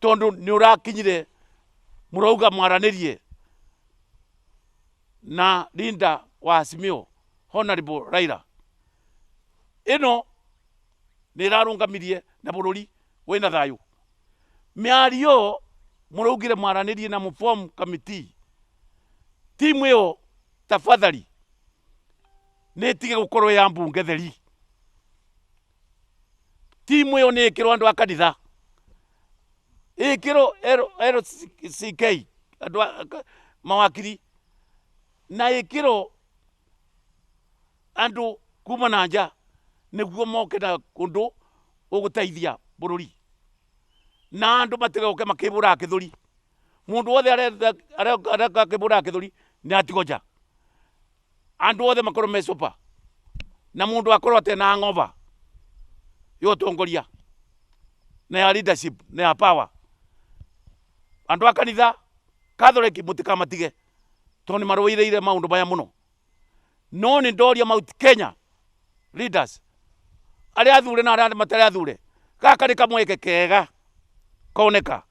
Tondu ni urakinyire murauga mwaranirie na leader wa Azimio, Honorable Raila. Ino nä ĩrarũngamirie na bũrũri wĩna thayũ. Mĩario mũraugire mwaranĩrie na mũform committee, timu ĩyo tafadhali nĩ ĩtige gũkorwo ya mbunge theri. Timu ĩyo nĩ ĩkĩrwo andũ a kanitha, ĩkĩrwo LCK, andũ a mawakiri, na ĩkĩrwo andũ kuma na nja nĩguo moke na ũndũ ũgũteithia bũrũri, na andũ matigoke makĩbũraga kĩthũri. Mũndũ wothe areka akĩbũraga kĩthũri nĩ atigwo nja. Andũ othe makorwo me sober, na mũndũ akorwo atarĩ na hangover ya ũtongoria na ya leadership na ya power. Andũ a kanitha Catholic mũtikamatige tondũ nĩ marũĩrĩire maũndũ maya mũno. No nĩ ndoria Mount Kenya leaders arĩa athure na arĩa matarĩ athure, gaka nĩ kamweke kega koneka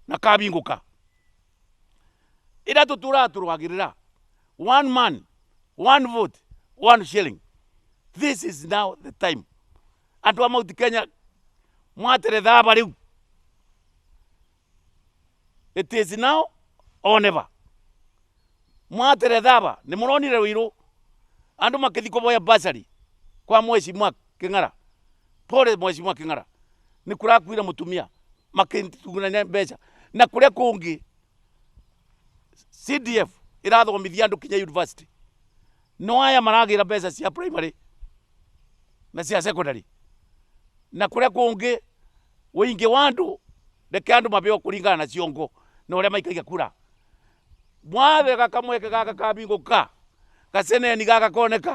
na kabingũka. Ĩrĩa tũtũraga tũrũagĩrĩra one man, one vote, one shilling, this is now the time. Andũ a Mount Kenya mwatere thaba rĩu, it is now or never. Mwatere thaba nĩ mũronire wĩirũ andũ makĩthi kũboya basari kwa Mheshimiwa Kĩng'ara. Pole Mheshimiwa Kĩng'ara, nĩ kũrakuire mũtumia makĩtungania mbeca na kũrĩa kũngĩ CDF ĩrathomithia andũ kinya university, no aya maragĩra mbeca cia primary na cia secondary na kũrĩa kũngĩ. Ũingĩ wa andũ, reke andũ mabeo kũringana na ciongo na ũrĩa maikagia kura. Mwathega kamweke gaka kabingũka, gaceneni gaka koneka.